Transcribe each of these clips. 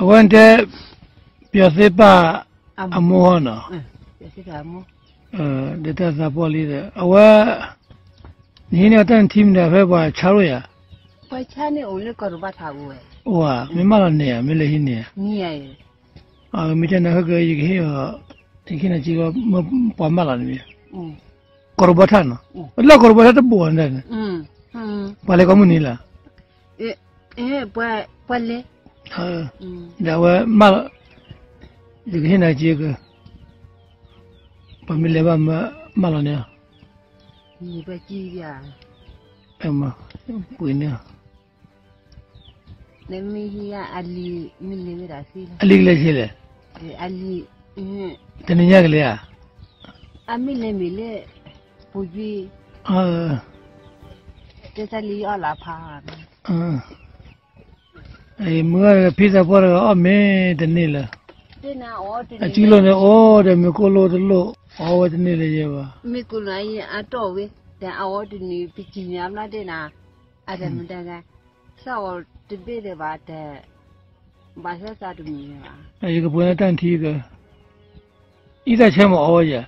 အဝဲတဲ ပယီၤသ့ၣ်ပာ်အမိၢ်ဟီနီၤ, ဒီးတၢ်သးပှၢ်လံဒီး အဝဲ နဟံးန့ၢ်အီၤတၢ်နထံမနုၤဖဲပှၤဆါရိၣ်ယၤ, အိၣ်ဧါ, မ့ၢ်မၢလီၤန့ၢ်ဧါ, မ့ၢ်လဲၤဟံးန့ၢ်ဧါ, မ့ၢ်တဲနၤဟဲက့ၤ ယကဟ့ၣ်အီၤ, ယကဟ့ၣ်နၤက့ၤ ပှၤမၢလီၤန့ၢ်မ့ၢ် ကီၢ်ရဘီထၣ်နီၤ, လၢကီၢ်ရဘီထၣ်တဘိၣ်န့ၣ်, ပှၤလဲၤကိးမုၢ်နံၤလၢ ပှၤလဲၤ, ဒီးအဝဲမၢလီၤ, ယကဟ့ၣ်နၤက့ၤက, ပှၤမ့ၢ်လဲၤဘၣ်မၢလီၤန့ၣ်, ပှ့ၤန့ၣ်, အလံၤကလဲၤဆံးလဲၣ်, တနံၤညါကလဲၤဧါ, အမ့ၢ်လဲၤမ့ၢ်လၢ ပူၤကွံာ်, တၢ်လံအီၣ်လၢဖး မုၢ်ဂၢ်ဖံသးပှၢ်တဂၤအီၣ်မ့ၢ်တန့ၢ်လၢၤ, အစုလိၤန့ၣ်အိၣ်ဒီးမ့ၢ်ကိၢ်လိၣ်တလိၣ် အီၣ်ဝဲတန့ၢ်လၢၤယဲဘၣ်, မ့ၢ်ကိၢ်လိၣ်အအတီၢ်ဝဲ, ဒီးအဝဲတနံၤ ပစံၣ်န့ၣ်အဘျီဒ့ၣ်နၤ, အတမတၤဂၤ, စးအီၤတဘ့ၣ်ဒီးဘၣ်တ, ဘၣ်ဆၢစးတမုာ်ဘၣ်, ယကပှ့ၤလၢတၢ်ထံက, အံသးဆဲမ့ၢ်အီၣ်ဝဲယဲ,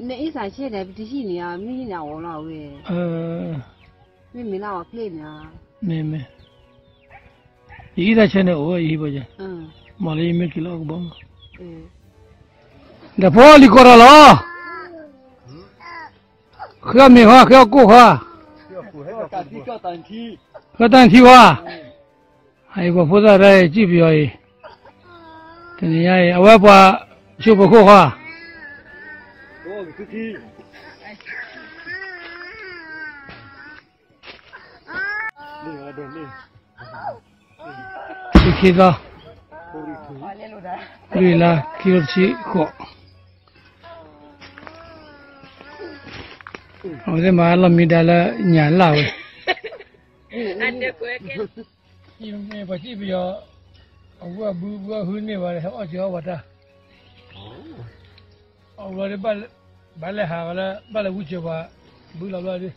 နအံသးဆဲန့ၣ် ပတဟံးန့ၢ်အီၤ မ့ၢ်ဟံးန့ၢ်အီၤလီၤဝဲ, မ့မ့ၢ်လၢအီၣ်ချ့န့ၣ်, မ့မ့ၢ်, ယအံသးဆဲန့ၣ်အိၣ်ဝဲ ယဟံးဘၣ်ယဲ, မ့ၢ်လၢယမ့ၢ်က့ၤလီၤအကဘီမး, ဒီးဖိလံၤကီးတၢ်လီၤ, ဃ့အီၣ်မ့ၤဃီ ဃ့အီၣ်ကိၣ်ဃီ, ဃ့တၢ်ထံဃီ, အအံၤပှၤဖိသၣ်တၢ်အံၤ စံၣ်ပယီၤအံၤ, တနံၤညါအံၤ အဝဲပှၤဆိပခိၣ်ဃီ, ခံသီ, လွံၢ်လါ ခံကထိတဆံဃိး, အဝဲသ့ၣ်မၤလီၢ်မံဒၣ်လၢညၣ်လၢ်ဝဲ, မ့ၢ်ပှၤစံၣ်ပယီၤ, အဝဲအဘုဘုအဟုန့ၢ်ဘၣ် ဟဲအီၣ်စၢၤအီၣ်ပှၤတၢ်, အဝဲဘၣ်လဲၤဟးဝဲလၢ ဘၣ်လဲၤဝံစၢၤပှၤ, ဘုလီၤဘျီဒုး,